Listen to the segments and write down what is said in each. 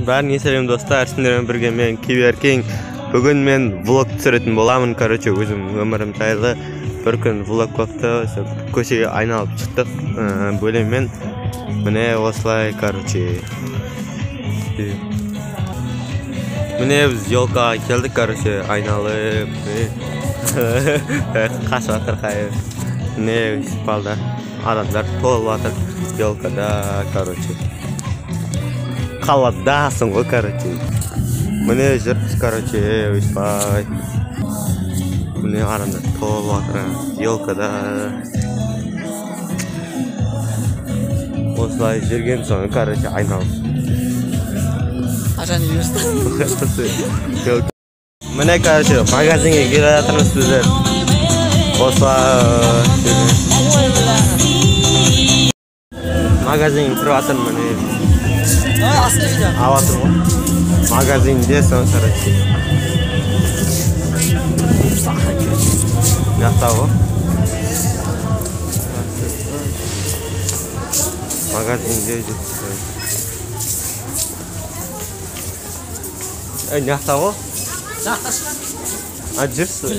Бәріне сәлем достар, сендермен бірге мен Киберкинг. Бүгін мен влог түсіретін боламын. Короче, өзім өмірім жайлы бір күн влог болыпты. Көшеге айналып шықтық бөлеммен. Міне осылай, короче. Міне біз елкаға келдік, короче, айналып. Қашып жатыр қайыр. Міне балдар, адамдар толып жатыр елкада, короче. Қаладасың ғой, короче. Міне жүрміз, короче, өйстіп. Міне адамдар толып жатыр елкада. Осылай жүрген соң, короче, айналып. Қашан жүрсің? Міне, короче, магазинге келе жатырмыз біздер. Осылай магазинге кіріп жатырмын, міне. Алып жатыр ғой. Магазинде соң, короче. Мына ғой. Магазинде жүрміз. Мына ғой. А, жүрсің.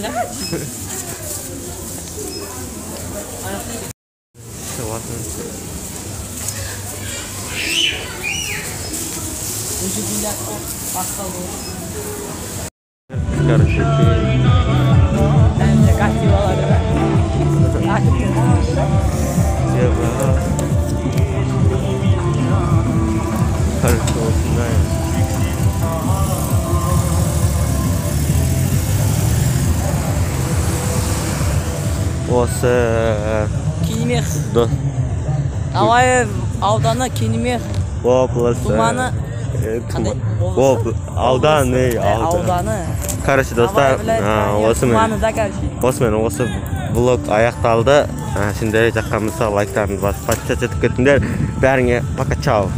Короче, осы Кенемех. Навайы ауданы Кенемех. Облысы. Туманы. Ауданы, ауданы. Короче, достар, осымен осы влог аяқталды. Сендер жаққан болса лайктарыңды басып, подписаться етіп кетіңдер. Бәріңе пока, чао.